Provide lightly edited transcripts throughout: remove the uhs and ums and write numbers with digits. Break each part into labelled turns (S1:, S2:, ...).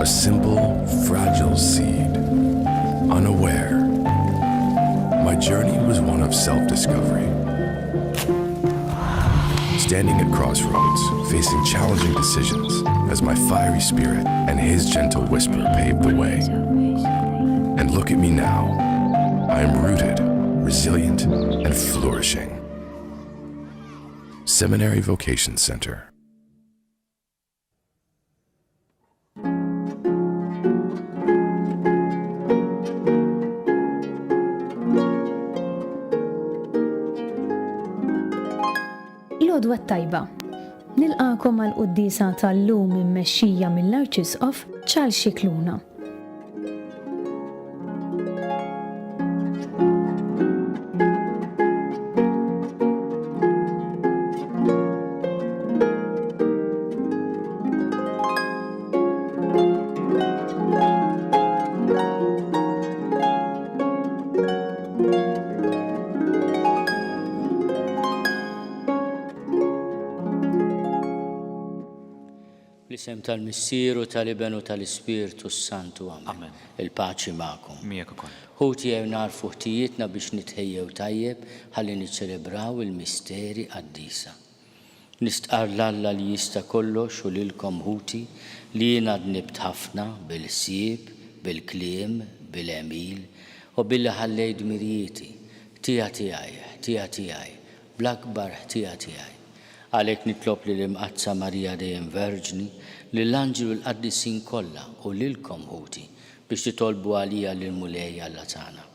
S1: simple, fragile seed, unaware. My journey was one of self discovery. Standing at crossroads, facing challenging decisions, as my fiery spirit and his gentle whisper paved the way. And look at me now. I am rooted, resilient, and flourishing. Seminary Vocation Center.
S2: L-għodwa t-tajba. Nilqagħkom għall-quddiesa tal-lum immexxija mill-Arċisqof Charles Scicluna.
S3: Fl-isem tal-Missier u tal-Iben u tal-Ispirtu s-Santu. Amen. Il-paċi magħkom.
S4: Miegħek ukoll.
S3: Ħuti ejjew nagħrfu ħtijietna biex nitħejjew tajjeb ħalli niċċelebraw il-misteri qaddisa. Nistqarr 'l Alla li jista' kollox u lilkom ħuti li jiena dnibt ħafna bil-ħsieb, bil-kliem, bil-għemil, u billi ħallejt dmirijieti. Ħtija tiegħi, ħtija tiegħi, bl-akbar ħtija tiegħi. Għalhekk nitlob lill-Imqaddsa Marija dejjem Verġni, lill-anġli u l-qaddisin kollha u lilkom ħuti biex titolbu għalija lill-Mulej Alla tagħna.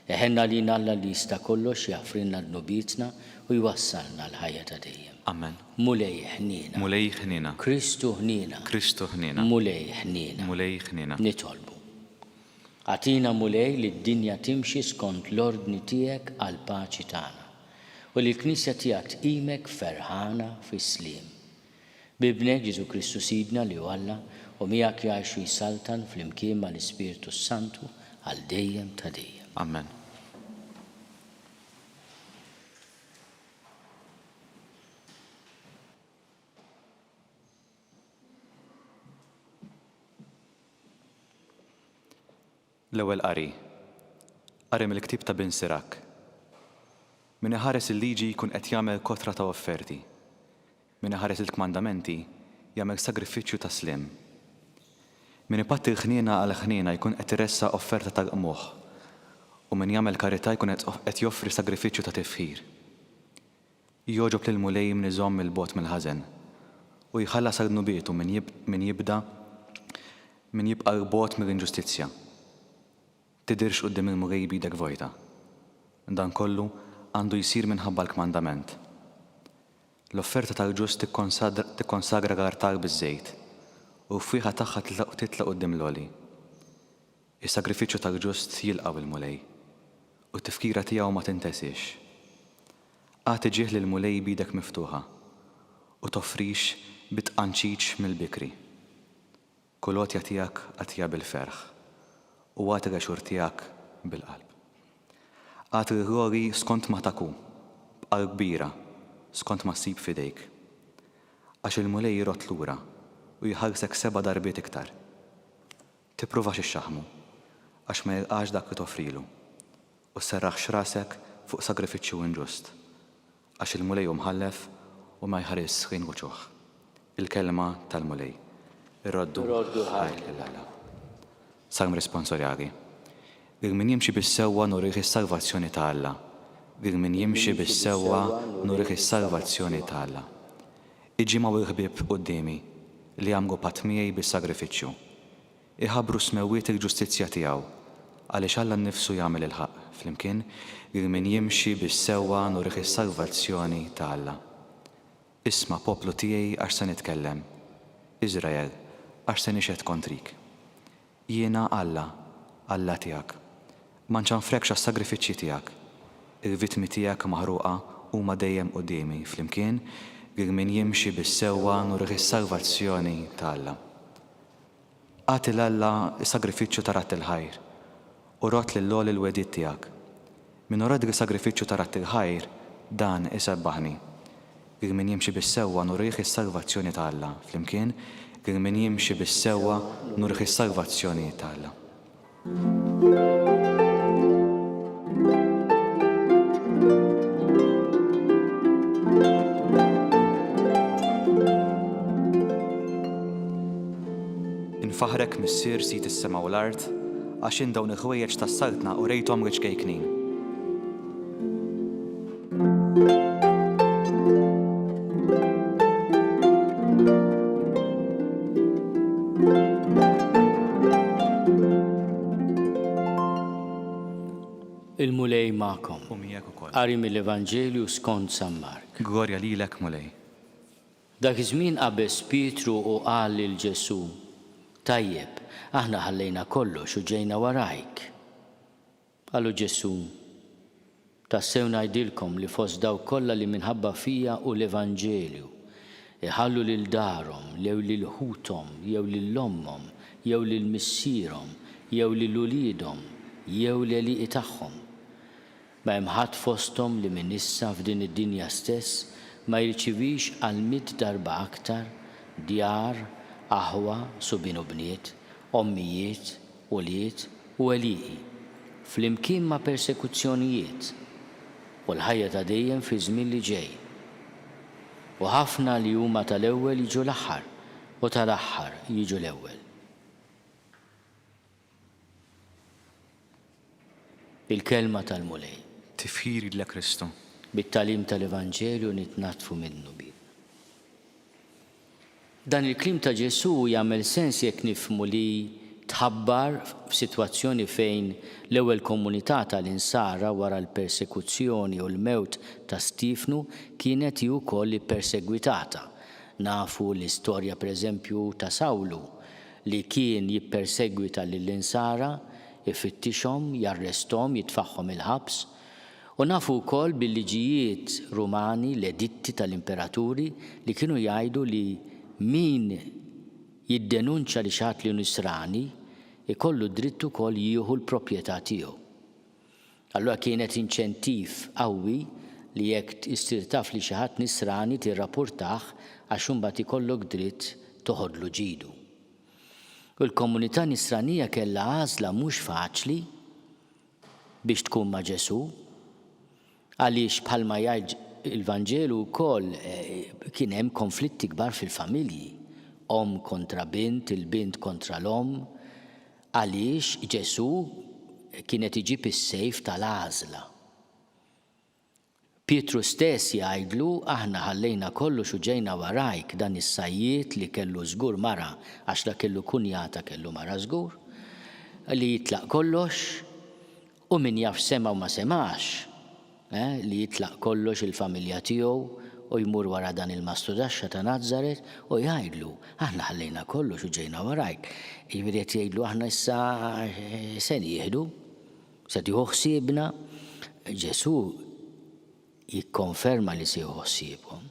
S3: Iħenn għalina Alla li jista' kollox jaħfrilna dnubietna u jwassalna għall-ħajja ta' dejjem.
S4: Amen.
S3: Mulej ħniena.
S4: Mulej ħniena.
S3: Kristu ħniena.
S4: Kristu ħniena.
S3: Mulej ħniena.
S4: Mulej ħniena.
S3: Nitolbu. Agħtina Mulej li d-dinja timxi skont l-ordni tiegħek għall-paċi tagħna, u li l-Knisja tiegħek tqimek ferħana fis-sliem. B'Ibnek, Ġesù Kristu Sidna, li hu Alla, u miegħek jgħix u jsaltan flimkien mal-Ispirtu s-Santu għal dejjem ta' dejjem.
S4: Amen. L-Ewwel Qari. Qari mill-Ktieb ta' Bin Sirak. Min iħares il-liġi jkun qed jagħmel kotra ta' offerti. Min iħares il-kmandamenti jagħmel sagrifiċċju ta' sliem. Min ipatti l-ħniena għall-ħniena jkun qed iressaq offerta tal-qmuħ, u min jagħmel karità jkun qed joffri sagrifiċċju ta' tifħir. Jogħġob lill-Mulej min iżomm 'il bogħod mill-ħażen, u jħallas għal dnubietu min jibda min jibqa' 'l bogħod mill-inġustizzja. Tidhirx quddiem il-Mulej b'idek vojta. Dan kollu għandu jsir minħabba l-kmandament. L-offerta tal-ġust tikkonsagra l-artal biż-żejt, u l-fwieħa tagħha titla' quddiem l-Għoli. Is-sagrifiċċju tal-ġust jilqgħu l-Mulej, u t-tifkira tiegħu ma tintesiex. Agħti ġieħ lill-Mulej b'idek miftuħa, u toffrix bi tqanċiċ mill-bikri. Kull għotja tiegħek agħtiha bil-ferħ, u agħti l-għexur tiegħek bil-qalb. Agħti l-glori skont ma tak hu, b'qalb kbira, skont ma ssib f'idejk. Għax il-Mulej irodd lura u jħallsek seba' darbiet iktar. Tippruvax ixxaħħmu, għax ma jilqax dak li toffrilu, u sserraħx rasek fuq sagrifiċċju inġust. Għax il-Mulej hu mħallef u ma jħarisx lejn uċuħ. Il-Kelma tal-Mulej. Irroddu ħajr lil Alla. Salm Responsorjali. Lil min jimxi bis-sewwa nurih is-salvazzjoni ta' Alla. Lil min jimxi bis-sewwa nurih is-salvazzjoni ta' Alla. Iġimgħu l-ħbieb quddiemi, li għamlu patt miegħi bis-sagrifiċċju. Iħabbru s-smewwiet il-ġustizzja tiegħu, għaliex Alla nnifsu jagħmel il-ħaqq, flimkien, lil min jimxi bis-sewwa nurih is-salvazzjoni ta' Alla. Isma', poplu tiegħi, għax se nitkellem, Iżrael, għax se nixhed kontrik. Jiena Alla, Alla tiegħek. Ma nċanfrekx għas-sagrifiċċji tiegħek. Il-vittmi tiegħek maħruqa huma dejjem quddiemi, flimkien, lil min jimxi bis-sewwa nurih is-salvazzjoni ta' Alla. Agħti 'l Alla s-sagrifiċċju ta' radd il-ħajr, u rodd lill-Għoli l-wegħdiet tiegħek. Min iroddli sagrifiċċju ta' radd il-ħajr, dan isebbaħni. Lil min jimxi bis-sewwa nurih is-salvazzjoni ta' Alla, flimkien, Lil min jimxi bis-sewwa nurih is-salvazzjoni ta' Alla. Infaħħrek, Missier, Sid is-sema u l-art, għax int dawn il-ħwejjeġ tas-saltna urejthom liċ-ċkejknin.
S3: Il-Mulej magħkom.
S4: U miegħek ukoll.
S3: Qari mill-Evanġelju skont San Mark.
S4: Glorja lilek, Mulej.
S3: Dak iż-żmien qabeż Pietru u qal lil Ġesù, Tajjeb, aħna ħallejna kollox u ġejna warajk. Qallu Ġesù, Tassew ngħidilkom li fost dawk kollha li minħabba fija u l-evanġelju, iħallu lil darhom, jew lil ħuthom, jew lil ommhom, jew lil missierhom, jew lil uliedhom, jew l-għelieqi tagħhom, ma hemm ħadd fosthom li minn issa f'din id-dinja stess ma jirċivix għal mitt darba aktar, djar, aħwa, subien u bniet, ommijiet, ulied u għelieqi, flimkien ma' persekuzzjonijiet, u l-ħajja ta' dejjem fiż-żmien li ġej. U ħafna li huma tal-ewwel jiġu l-aħħar, u tal-aħħar jiġu l-ewwel. Il-Kelma tal-Mulej.
S4: Tifħir lilek Kristu.
S3: Bit-tagħlim tal-Evanġelju nitnaddfu mid-dnubiet. Dan il-kliem ta' Ġesù jagħmel sens jekk nifhmu li tħabbar f'sitwazzjoni fejn l-ewwel komunità tal-Insara wara l-persekuzzjoni u l-mewt ta' Stiefnu kienet hi wkoll ippersegwitata. Nafu l-istorja pereżempju ta' Sawlu li kien jippersegwita lill-Insara, ifittixhom, jarresthom, jitfagħhom il-ħabs, U nafu wkoll bil-liġijiet Rumani, l-editti tal-imperaturi, li kienu jgħidu li min jiddenunċja li xi ħadd li hu Nisrani, ikollu d-dritt ukoll jieħu l-proprjetà tiegħu. Allura kienet inċentiv qawwi li jekk issir taf li xi ħadd Nisrani tirrapurtah għax imbagħad ikollok dritt toħodlu ġidu. U l-komunità Nisranija kellha għażla mhux faċli biex tkun ma' Ġesù, għaliex bħalma jgħid il-Vanġelu wkoll kien hemm konflitti kbar fil-familji, omm kontra bint, il-bint kontra l-omm, għaliex Ġesù kien qed iġib is-sejf tal-għażla. Pietru stess jgħidlu, Aħna ħallejna kollox u ġejna warajk, dan is-sajjied li kellu żgur mara, għax la kellu kunjata kellu mara żgur, li jitlaq kollox, u min jaf sema' u ma semax, eh, li jitlaq kollox il-familja tiegħu u jmur wara dan il-mastrudaxxa ta' Nazaret u jgħidlu, Aħna ħallejna kollox u ġejna warajk. Jiġifieri qed jgħidlu aħna issa se nieħdu. Se tieħu ħsiebna? Ġesù jikkonferma li se jieħu ħsiebhom,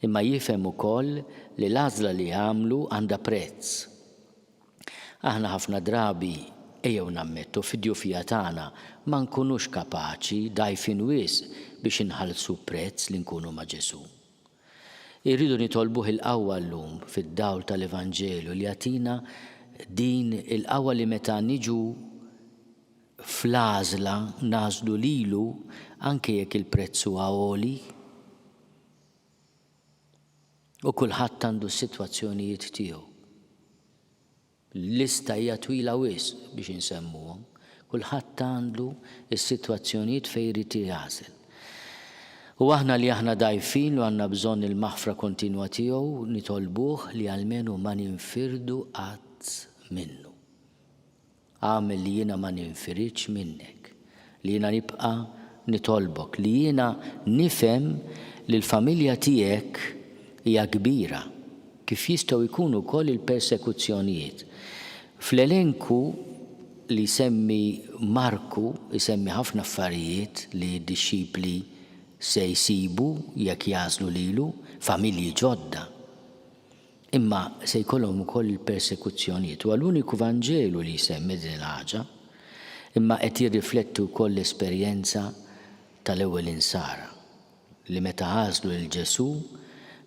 S3: imma jifhem ukoll li l-għażla li għamlu għandha prezz. Aħna ħafna drabi, ejjew nammettu, fid-djufija tagħna ma nkunux kapaċi, dgħajfin wisq biex inħallsu prezz li nkunu ma' Ġesù. Irridu nitolbuh il-qawwa llum fid-dawl tal-Evanġelju li jagħtina din il-qawwa li meta niġu fl-għażla nagħżlu lilu anke jekk il-prezz huwa għoli. U kulħadd għandu s-sitwazzjonijiet tiegħu. L-lista hija twila wisq biex insemmuhom. Kulħadd għandu s-sitwazzjonijiet fejn irid jagħżel. U aħna li aħna dgħajfin u għandna bżonn il-maħfra kontinwa tiegħu, nitolbuh li almenu ma ninfirdu qatt minnu. Agħmel li jiena ma ninfiridx minnek, li jiena nibqa' nitolbok, li jiena nifhem li l-familja tiegħek hija kbira, kif jistgħu jkunu wkoll il-persekuzzjonijiet. Fl-elenku li jsemmi Marku jsemmi ħafna affarijiet li d-dixxipli se jsibu jekk jagħżlu lilu, familji ġodda. Imma se jkollhom ukoll il-persekuzzjonijiet. Huwa l-uniku Vanġelu li jsemmi din il-ħaġa. Imma qed jirrifletti wkoll l-esperjenza tal-ewwel Insara, li meta għażlu lil Ġesù,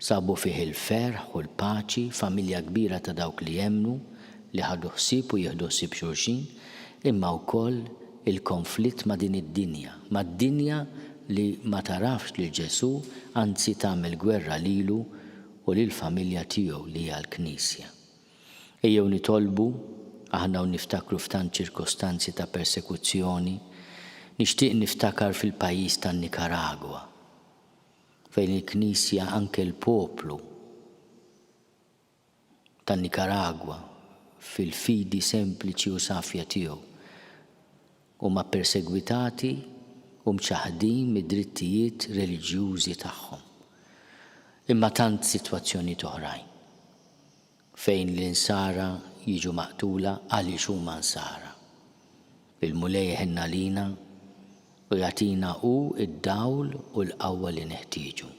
S3: Sabu fih il-ferħ u l-paċi, familja kbira ta' dawk li jemmnu, li ħadu ħsieb u jieħdu ħsieb xulxin, imma wkoll il-konflitt ma' din id-dinja, mad-dinja li ma tagħrafx lil Ġesù, anzi tagħmel gwerra lilu u lill-familja tiegħu li hija l-Knisja. Ejjew nitolbu, aħna u niftakru f'tant ċirkostanzi ta' persekuzzjoni, nixtieq niftakar fil-pajjiż tan-Nikaragwa, fejn il-Knisja anke l-poplu tan-Nikaragwa fil-fidi sempliċi u safja tiegħu huma ppersegwitati u mċaħħdin mid-drittijiet reliġjużi tagħhom. Imma tant sitwazzjonijiet oħrajn fejn l-Insara jiġu maqtula għaliex huma Nsara. Il-Mulej iħenn għalina u jagħtina hu d-dawl u l-qawwa li neħtieġu.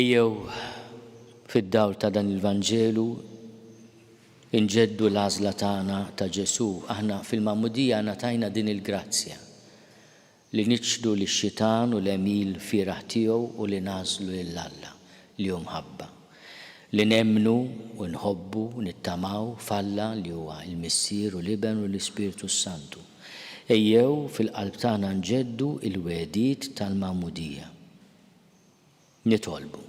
S3: Ejjew fid-dawl ta' dan il-Vanġelu inġeddu l-għażla tagħna ta' Ġesù. Aħna fil-Magħmudija ngħatajna din il-grazzja. Li niċħdu lix-xitan u l-għemil fieragħ tiegħu u li nagħżlu lil Alla, li hu mħabba. Li nemmnu u nħobbu u nittamaw f'Alla li huwa l-Missier u l-Iben u l-Ispirtu s-Santu. Ejjew fil-qalb tagħna nġeddu l-wegħdiet tal-Magħmudija. Nitolbu.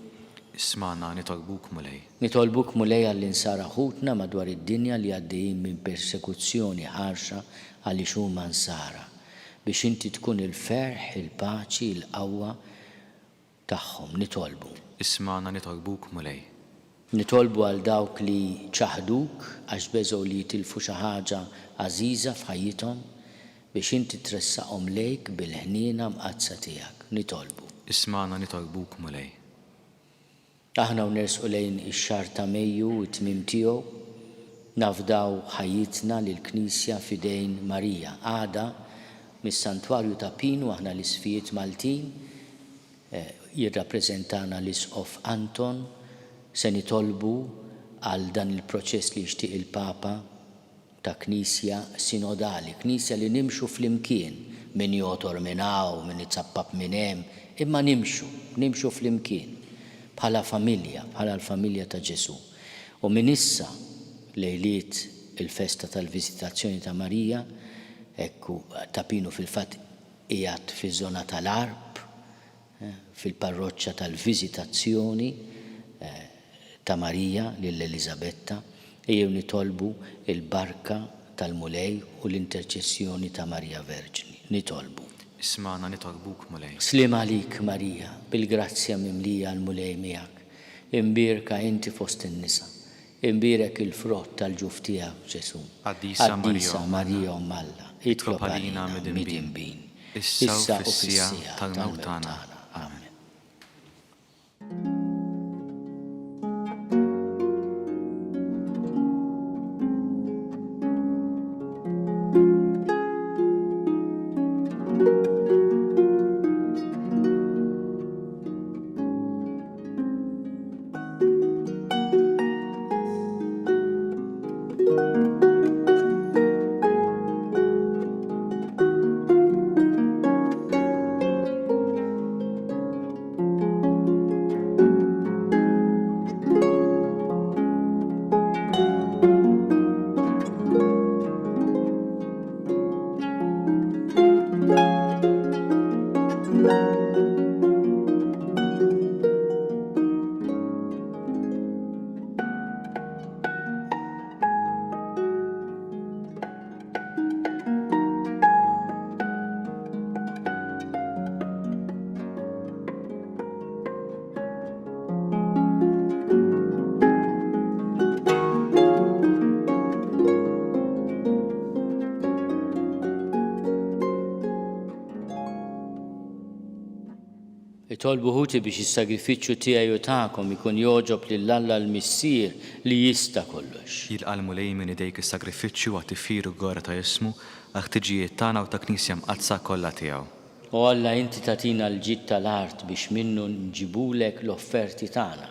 S4: Ismagħna nitolbuk, Mulej.
S3: Nitolbuk, Mulej, għall-Insara ħutna madwar id-dinja li għaddejjin minn persekuzzjoni ħarxa għaliex huma Nsara, biex inti tkun il-ferħ, il-paċi, il-qawwa tagħhom. Nitolbu.
S4: Ismagħna nitolbuk, Mulej.
S3: Nitolbu għal dawk li ċaħduk għax beżgħu li jitilfu xi ħaġa għażiża f'ħajjithom, Biex inti tressaqhom lejk bil-ħniena mqaddsa tiegħek. Nitolbu.
S4: Ismagħna nitolbuk, Mulej.
S3: Aħna u nersqu lejn ix-xahar ta' Mejju u t-tmiem tiegħu, nafdaw ħajjitna lill-Knisja f'idejn Marija. Għada, mis-Santwarju ta' Pinu aħna l-Isqfijiet Maltin, jirrappreżentana l-Isqof Anton, se nitolbu għal dan il-proċess li jixtieq il-Papa, ta' Knisja sinodali, Knisja li nimxu flimkien, min jogħtor minn hawn, min izappap minn hemm, imma nimxu, nimxu flimkien, bħala familja, bħala l-familja ta' Ġesù. U minn issa, lejliet il-festa tal-Viżitazzjoni ta' Marija, hekk hu, Ta' Pinu fil-fatt qiegħed fiż-żona tal-Għarb, fil-parroċċa tal-Viżitazzjoni ta' Marija lil Eliżabetta, ejjew nitolbu l-barka tal-Mulej u l-interċessjoni ta' Marija Verġni. Nitolbu.
S4: Ismagħna nitolbuk, Mulej.
S3: Sliem għalik, Marija, bil-grazzja mimlija l-Mulej miegħek. Imbierka inti fost in-nisa. Imbierek il-frott tal-ġuf tiegħek, Ġesù.
S4: Qaddisa
S3: Qaddisa Marija Omm Alla, itlob għalina midinbin,
S4: issa u fis-siegħa tal-mewt tagħna.
S3: Amen. Itolbu ħuti biex is-sagrifiċċju tiegħi u tagħkom ikun jogħġob lil Alla l-Missier li jista' kollox.
S4: Jilqa' l-Mulej minn idejk is-sagrifiċċju għat-tifħir u l-glorja ta' ismu, għall-ħtiġijiet tagħna u tal-Knisja Mqaddsa kollha tiegħu.
S3: O Alla, inti tagħtina l-ġid tal-art biex minnu nġibulek l-offerti tagħna,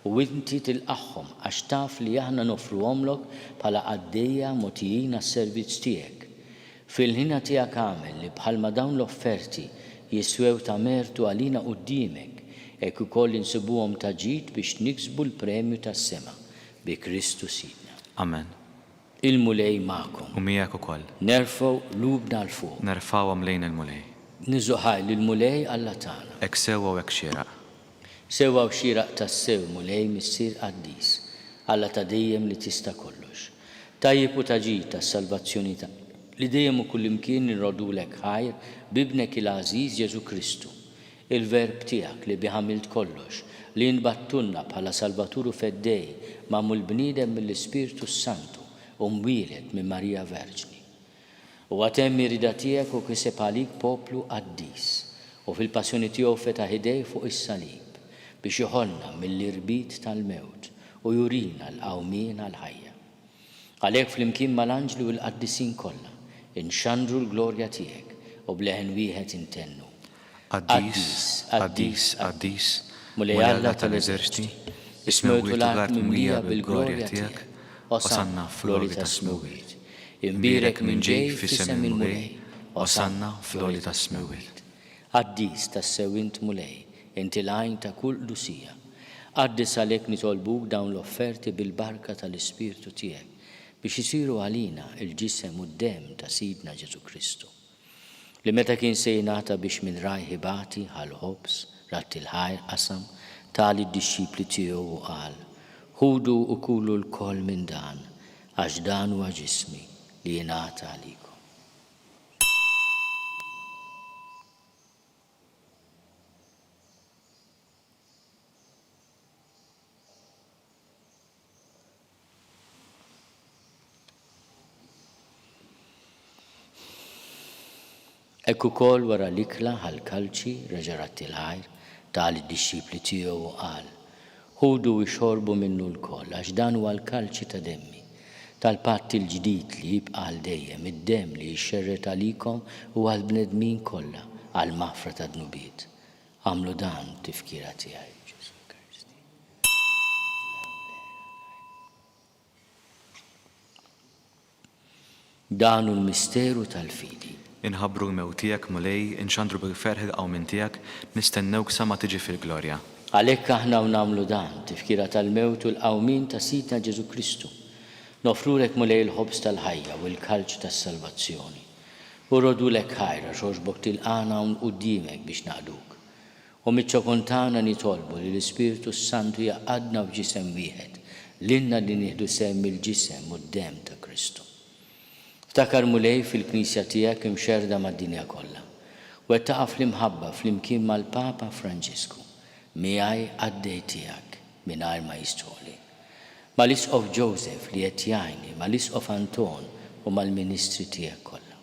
S3: u inti tilqagħhom għax taf li aħna noffruhomlok bħala qaddejja mogħtijin għas-servizz tiegħek. Fil-ħniena tiegħek agħmel li bħalma dawn l-offerti jiswew ta' mertu għalina quddiemek, hekk ukoll insibuhom ta' ġid biex niksbu l-premju tas-sema, bi Kristu Sidna.
S4: Amen.
S3: Il-Mulej magħkom.
S4: U miegħek ukoll.
S3: Nerfgħu qlubna 'l fuq.
S4: Nerfgħuhom lejn il-Mulej.
S3: Niżżu ħajr lill-Mulej Alla tagħna.
S4: Hekk sewwa u hekk xieraq.
S3: Sewwa u xieraq tassew, Mulej Missier qaddis, Alla ta' dejjem li tista' kollox. Tajjeb u ta' ġid għas-salvazzjoni tagħna, li dejjem u kullimkien inroddulek ħajr b'Ibnek il-għażiż Ġesù Kristu, il-Verb tiegħek li bih għamilt kollox, li int bgħattulna bħala Salvatur u Feddej, magħmul bniedem mill-Ispirtu s-Santu u mwieled minn Marija Verġni. Huwa temm ir-rieda tiegħek u kiseb għalik poplu qaddis, u fil-passjoni tiegħu fetaħ idejh fuq is-salib, biex jeħolna mill-irbit tal-mewt u jurina l-qawmien għall-ħajja. Għalhekk flimkien mal-anġli u l-qaddisin kollha, inxandru l-glorja tiegħek u b'leħen wieħed intennu,
S4: Qaddis, qaddis, qaddis, Mulej Alla tal-eżerċti, is-smewwiet u l-art mimlija bil-glorja tiegħek, Osanna fl-għoli tas-smewwiet.
S3: Imbierek min ġej f'isem il-Mulej,
S4: Osanna fl-għoli tas-smewwiet.
S3: Qaddis tassew int Mulej, inti l-għajn ta' kull qdusija. Qaddis għalhekk nitolbuk dawn l-offerti bil-barka tal-Ispirtu tiegħek, biex isiru għalina l-ġisem u d-demm ta' Sidna Ġesù Kristu. Li meta kien se jingħata biex minn rajh ibati, ħa l-ħobż, radd il-ħajr, qasam, ta lid-dixxipli tiegħu u qal, Ħudu u kulu lkoll minn dan, għax dan huwa ġismi li jingħata għalikom. Hekk ukoll wara l-ikla ħa l-kalċi, reġa' radd il-ħajr, ta lid-dixxipli tiegħu u qal, Ħudu u ixorbu minnu lkoll, għax dan huwa l-kalċi ta' demmi, tal-patt il-ġdid li jibqa' għal dejjem, id-demm li jixxerred għalikom u għall-bnedmin kollha għall-maħfra tad-dnubiet. Agħmlu dan b'tifkira tiegħi. Ġesù Kristi. Dan hu l-misteru tal-fidi.
S4: Inħabbru l-mewt tiegħek, Mulej, inxandru bil-ferħ il-qawmien tiegħek, nistennewk sa ma tiġi fil-glorja.
S3: Għalhekk aħna u nagħmlu dan, tifkira tal-mewt u l-qawmien ta' Sidna Ġesù Kristu, noffrulek, Mulej, il-ħobż tal-ħajja u l-kalċ tas-salvazzjoni. U rrodulek ħajr għax għoġbok tilqagħna hawn quddiemek biex naqduk. U miċ-ċokon tagħna nitolbu li l-Ispirtu s-Santu jgħaqqadna f'ġisem wieħed, lilna li nieħdu sehem mill-ġisem u d-demm ta' Kristu. Ftakar, Mulej, fil-Knisja tiegħek imxerrda mad-dinja kollha. Wettaqha fl-imħabba flimkien mal-Papa Franġisku, miegħi qaddej tiegħek, mingħajr ma jistħoqli. Mal-Isqof Joseph li qed jgħinni, mal-Isqof Anton u mal-ministri tiegħek kollha.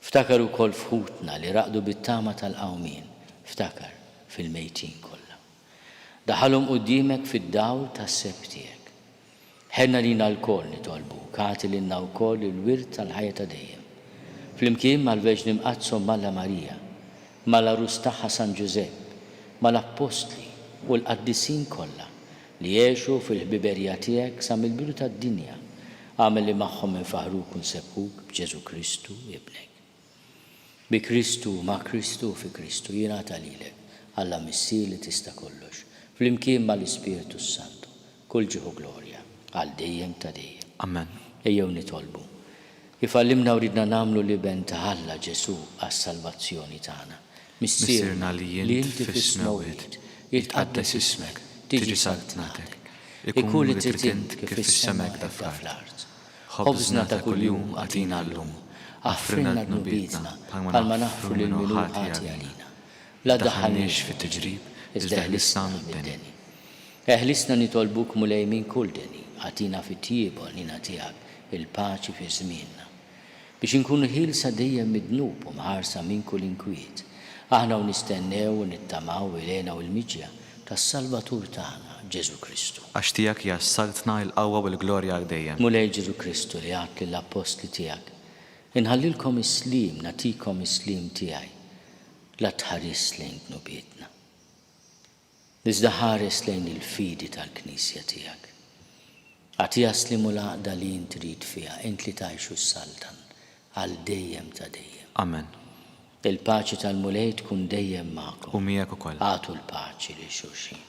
S3: Ftakar ukoll f'ħutna li raqdu bit-tama tal-qawmien, ftakar fil-mejtin kollha. Daħħalhom quddiemek fid-dawl tas-sebħ tiegħek. Ħenn għalina lkoll, nitolbuk, agħti lilna wkoll il-wirt tal-ħajja ta' dejjem. Flimkien mal-Verġni Mqaddsa Omm Alla Marija, mal-għarus tagħha San Ġużepp, mal-Appostli u l-qaddisin kollha, Li għexu fil-ħbiberija tiegħek sa mill-bidu tad-dinja, agħmel li magħhom infaħħruk u nsebbħuk b'Ġesù Kristu, Ibnek. Bi Kristu, ma' Kristu u fi Kristu, jingħata lilek, Alla Missier li tista' kollox, flimkien ma' l-Ispirtu s-Santu, kull ġieħ u glorja, għal dejjem ta' dejjem.
S4: Amen.
S3: Ejjew nitolbu. Kif għallimna u ridna nagħmlu l-Iben ta' Alla, Ġesù, għas-salvazzjoni tagħna.
S4: Missierna li int fis-smewwiet, jitqaddes ismek, tiġi saltnatek, ikun li trid int kif fis-sema hekk fl-art.
S3: Ħobżna ta' kuljum agħtina llum. Aħfrilna dnubietna, bħalma naħfru lil min hu ħati għalina. La ddaħħalniex fit-tiġrib, iżda eħlisna mid-deni. Eħlisna nitolbuk Mulej minn kull deni, agħtina fit-tjieba u l-hena tiegħek il-paċi fi żmienna. Biex inkunu ħielsa dejjem mid-dnub u mħarsa minn kull inkwiet, aħna u nistennew u nittamaw il-hena u l-miġja tas-Salvatur tagħna, Ġesù Kristu.
S4: Għax tiegħek hija s-saltna, il-qawwa u l-glorja għal dejjem.
S3: Mulej Ġesù Kristu li għedt lill-appostli tiegħek, Inħallilkom is-sliem, nagħtikom is-sliem tiegħi, la tħarisx lejn dnubietna. Iżda ħares lejn il-fidi tal-Knisja tiegħek. Agħtiha s-sliem u l-għaqda li int trid fiha, int li tgħix u ssaltan, Għal dejjem ta' dejjem.
S4: Amen.
S3: Il-paċi tal-Mulej tkun dejjem magħkom.
S4: U miegħek ukoll.
S3: Agħtu l-paċi lil xulxin.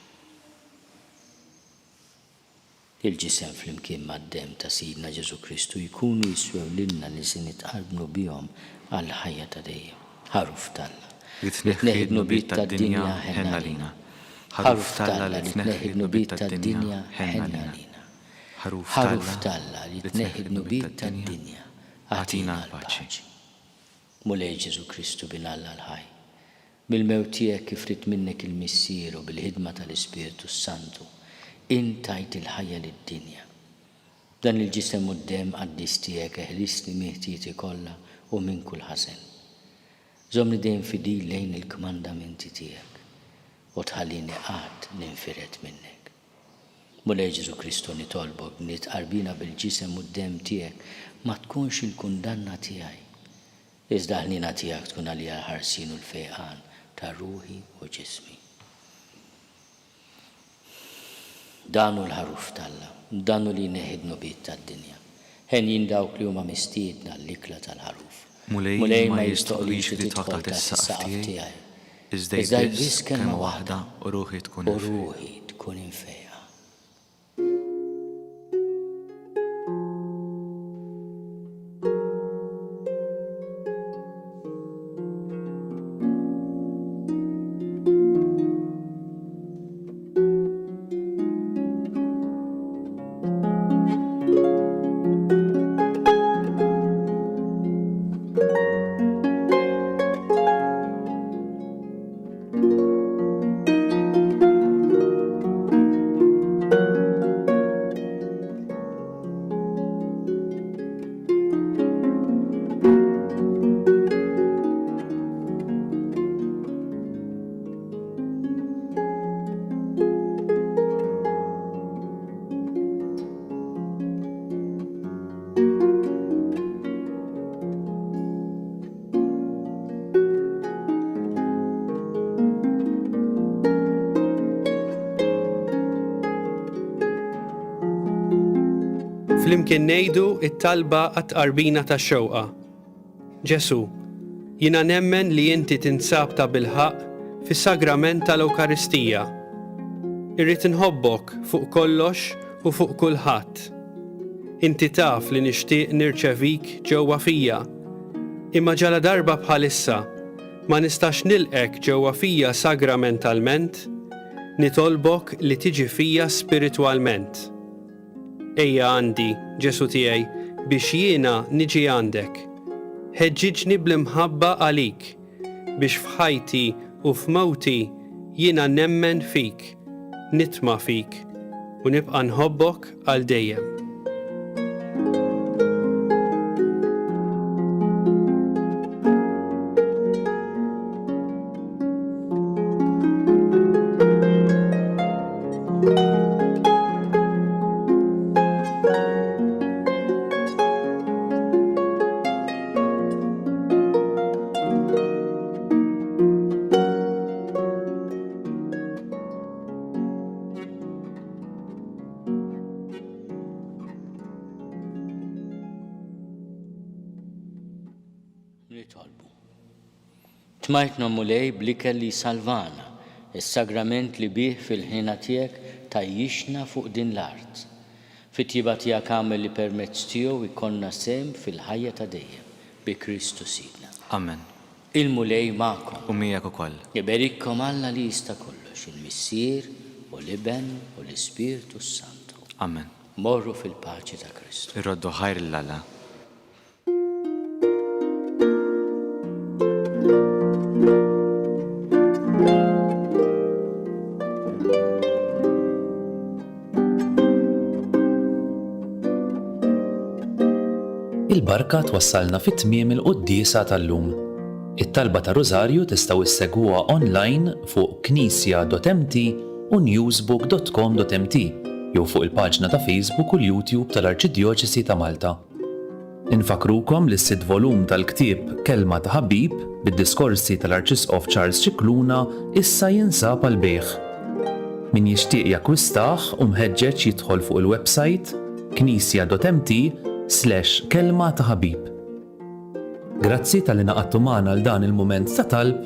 S3: Il-ġisem flimkien mad-demm ta' Sidna Ġesù Kristu jkunu jiswew lilna li se nitqarbnu bihom għall-ħajja ta' dejjem. Ħaruf t'Alla.
S4: Li tneħħi d-dnubiet tad-dinja, ħenn għalina. Ħaruf t'Alla li tneħħi d-dnubiet tad-dinja, ħenn għalina. Ħaruf
S3: t'Alla li tneħħi d-dnubiet tad-dinja, agħtina l-paċi. Mulej Ġesù Kristu Bin Alla l-ħaj, bil-mewt tiegħek kif ried minnek il-Missier u bil-ħidma tal-Ispirtu s-Santu, int tajt il-ħajja lid-dinja. B'dan il-Ġisem u d-Demm qaddis tiegħek eħlisni minn ħtieti kollha u minn kull ħażen. Żommni dejjem fidil lejn il-kmandamenti tiegħek, u tħallini qatt ninfired minnek. Mulej Ġesù Kristu nitolbok li tqarbina bil-Ġisem u d-Demm tiegħek ma tkunx il-kundanna tiegħi, iżda l-ħniena tiegħek tkun għalija l-ħarsien u l-fejqan ta' ruħi u ġismi. Dan hu l-Ħaruf t'Alla, dan hu li jneħħi d-dnubiet tad-dinja. Henjin dawk li huma mistiedna għall-ikla tal-Ħaruf.
S4: Mulej ma jistoqlix li tidħol taħt is-saqaf tiegħi, iżda għid biss kelma waħda u ruħi tkun
S3: imfejqa.
S5: Flimkien ngħidu t-talba għat-tqarbina tax-xewqa. Ġesù, jiena nemmen li inti tinsab tabilħaqq fis-Sagrament tal-Ewkaristija. Irrid inħobbok fuq kollox u fuq kulħadd. Inti taf li nixtieq nirċevik ġewwa fija, imma ġaladarba bħalissa ma nistax nilqgħek ġewwa fija sagramentalment, nitolbok li tiġi fija spiritwalment. Ejja għandi, Ġesù tiegħi, biex jiena niġi għandek. Ħeġġiġni bl-imħabba għalik, biex f'ħajti u f'mewti jiena nemmen fik, nitma' fik, u nibqa' nħobbok għal dejjem.
S3: Nitolbu. Tmajtna Mulej bl-ikel li jsalvana, is-sagrament li bih fil-ħniena tiegħek tgħajjixna fuq din l-art. Fit-tjieba tiegħek agħmel li permezz tiegħu jkollna sehem fil-ħajja ta' dejjem, bi Kristu Sidna.
S4: Amen.
S3: Il-Mulej magħkom.
S4: U miegħek ukoll.
S3: Iberikkom Alla li jista' kollox, il-Missier, u l-Iben, u l-Ispirtu s-Santu.
S4: Amen.
S3: Morru fil-paċi ta' Kristu.
S4: Irroddu ħajr lil Alla.
S6: Il-barka twassalna fi tmiem il-quddiesa tal-lum. It-talba ta' Rużarju tistgħu issegwuha online fuq knisja.mt u newsbook.com.mt jew fuq il-paġna ta' Facebook u l-YouTube tal-Arċidjoċesi ta' Malta. Infakkrukom li s-sitt volum tal-ktieb Kelma ta' Ħabib bid-diskorsi tal-Arċisqof Charles Scicluna issa jinsab għall-bejgħ. Min jixtieq jakkwistah hu mħeġġeġ jidħol fuq il-websajt knisja.mt slash kelma ta' ħabib. Grazzi talli ngħaqadtu magħna għal dan il-mument ta' talb,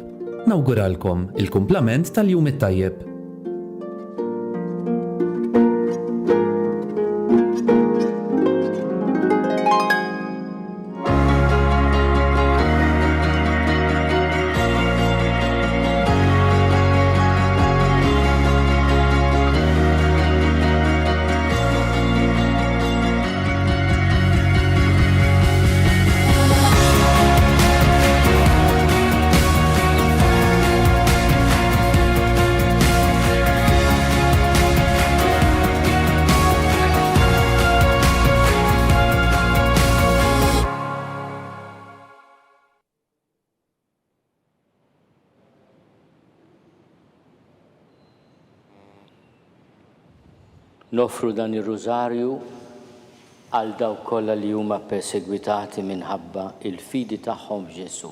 S6: nawguralkom il-kumplament tal-jum it-tajjeb.
S3: Noffru dan ir-Rużarju għal dawk kollha li huma ppersegwitati minħabba l-fidi tagħhom f'Ġesù